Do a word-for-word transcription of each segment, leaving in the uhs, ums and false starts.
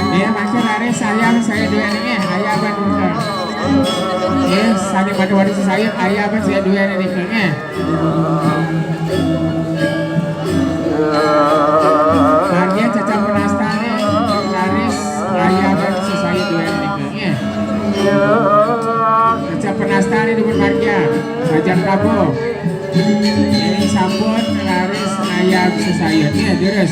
Iya, maksud hari saya, saya dua ini, ya, saya apa dulu? Ya, saya pada waktu saya, saya apa saya dua ini, ya. Margian Cacang Penastane, Laris, Raya, Bang, Sesayu, dua niki, nggih. Cacang Penastane, Dumun Margian, Bajang Prabu. Ini sampun, Laris, Raya, Sesayu, nggih, terus.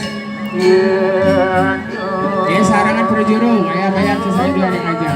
Nggih, sarangan prajuru, Raya, Bayar, Sesayu, dua niki aja.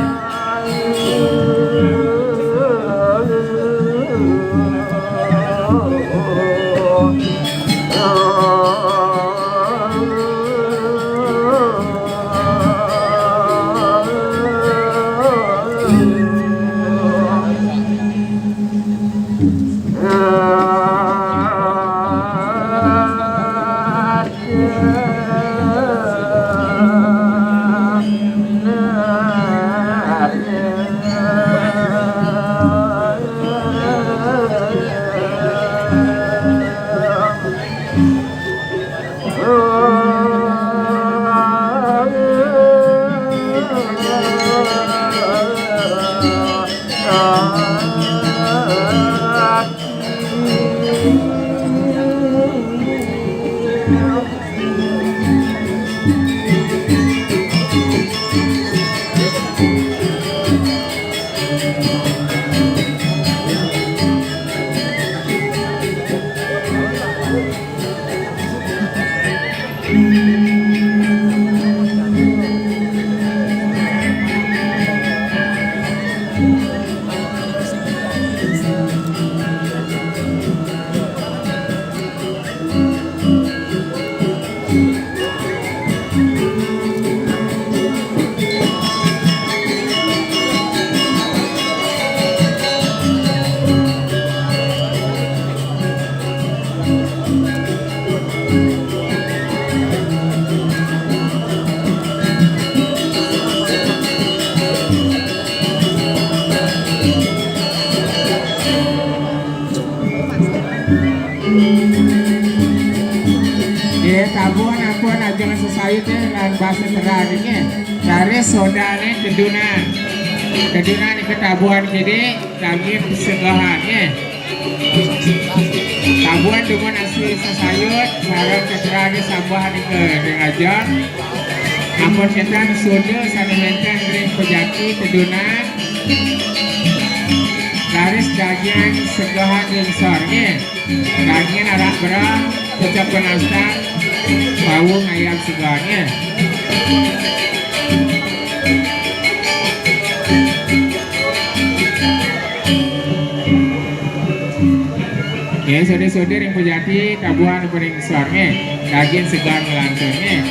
Nggih, tabuhan ampun ajeng sesayut lan basa terang nggih. Raris sodane tedunan. Tedunan niki tabuhan kidi daging segahan nggih. Tabuhan dumun asli sesayut sareng keterane sambahan niki ring ajeng. Ampun ketan soda sane wenten ring pejati tedunan. Raris daging segahan ring sor nggih. Daging arak berang, pecel penastan, bawang ayam segarnya. Ya, sode-sode ring pejati, tabuhan ring sor nggih. Daging segar nglantur nggih.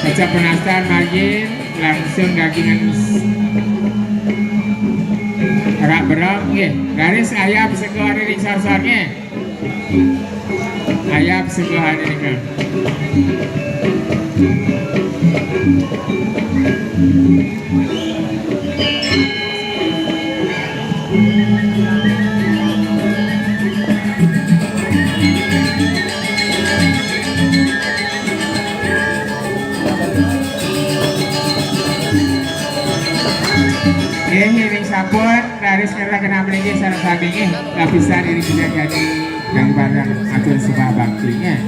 Pecel penastan margin, langsung dagingan. Rak berang nggih. Garis ayam sego ade ring sarsar nggih. Ayam sego ade nika. Nggih, ring sampun, raris kita kena mligi sareng sami nggih, kapisan iri kita jadi daripada atur sembah bakti nggih.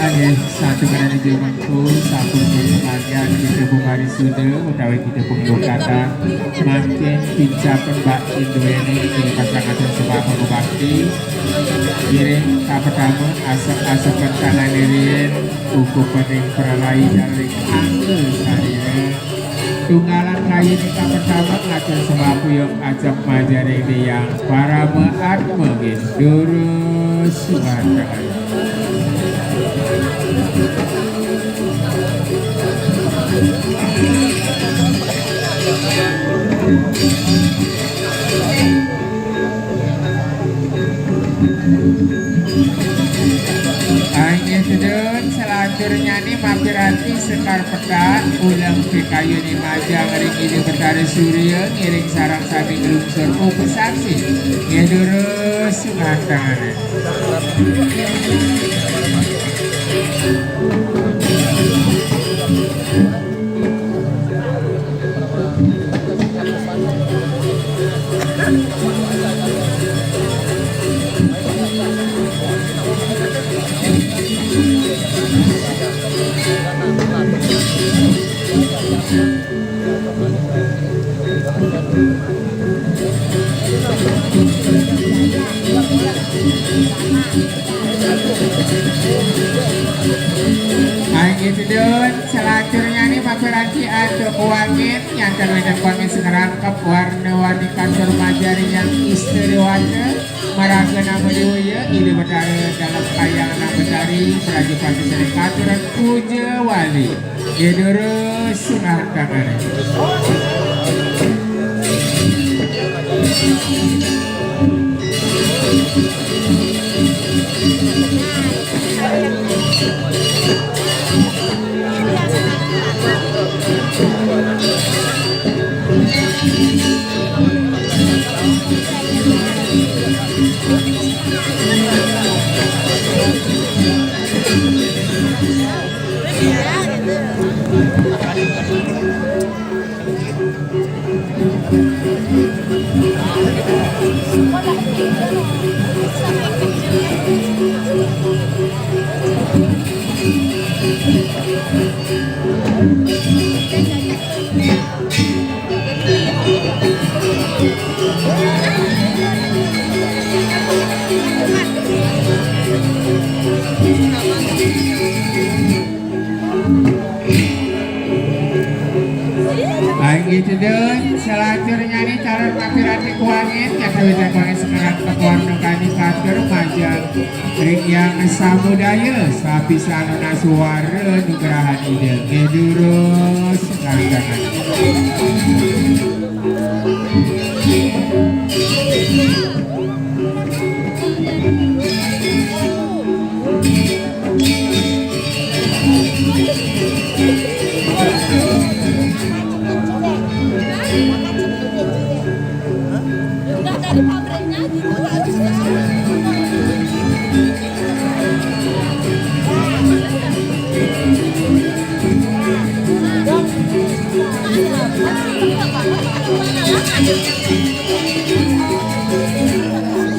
Nggih, satu karena dia mengku, sampun bersemangat kita pun hari sudah, utawi kita pun kata, makin pincapan bak Indo ini, kita pasang atas sebab bakti. Ngiring ka pertama, asap-asap tangan iring, uku pening peralai dari angka sarira. Tunggalan kayu nika pertama ngatur semapuyung ajab majaring diyang parama atma nggih durus sumanten. Inggih sedun, selanjutnya ni mapiranti sekar petak, ulang pikayun majang ring Ida Betara Surya, ngiring sarang sami nglungsur upasaksi. Nggih durus, sungkan tangan. Inggih sedun, selanjutnya ni mapiranti antuk kuangin, nyanten wénten kuangin sing ngrangkep warna-warni kantur majari yang istri wata, maraga nama dewa ya, Ida Betara dalam kayang nama tari, prajapati sering katuran puja wali. Ya durus, sungkan tangan. Inggih tedun, salajengna niki calon mampir ati ku angin, nyata wénten ku angin sekarang tepung nu kani katur majeng ring Hyang Samudaya, sapisan nunas wara nugrahan Ida. Nggih durus, ngandhang. Udah dari pabriknya gitu aja.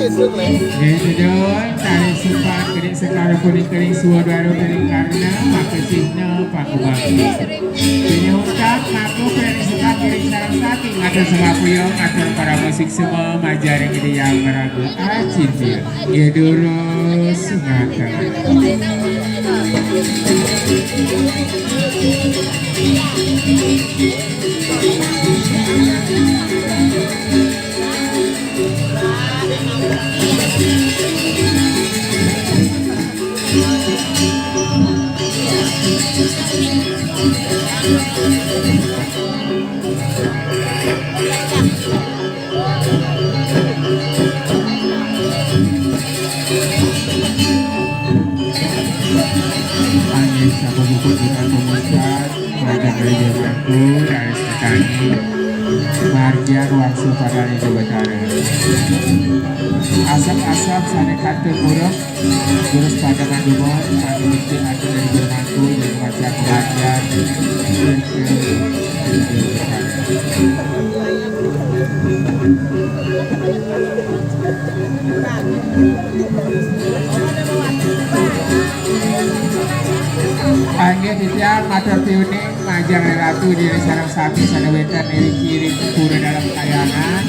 Nggih, sedaya tali sumpah gering sekara puni gering suwa dwara gering karna, maka sihna paku bakti. Pinyungkap ngaku gering sumpah gering sareng sati, ngatur sembah puyung, ngatur parama siksema, majaring ida yang meraga acindil. Nggih, durus ngatur. Angin sapu buku kita pemusat. Raja Raja Batu, Raris Petani, Marja Ruang Supadani Jawatara. Asap-asap sané katut murub, durus padangan dumun, pangibukti ati dari Juru Mangku, Juru Macan Raja, Inggih titiang matur piuning majeng Ratu diri sareng sami sané wénten iri kiring pura dalam kayangan.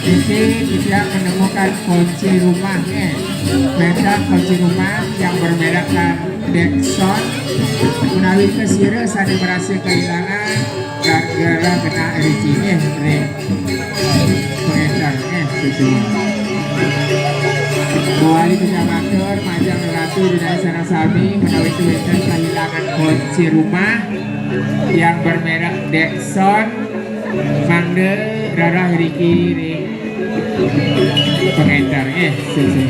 Niki titiang menemukan kunci rumah nggih. Wénten kunci rumah yang bermerek Dexon. Menawi kesira sané merasa kehilangan, gara-gara kena iri kiring ring pengénter, eh, susu. Mawali kita matur, majeng Ratu Ida sareng sami, menawi wénten kehilangan kunci rumah yang bermerek Dexon, mangda rereh riki ring pengénter, eh, susu.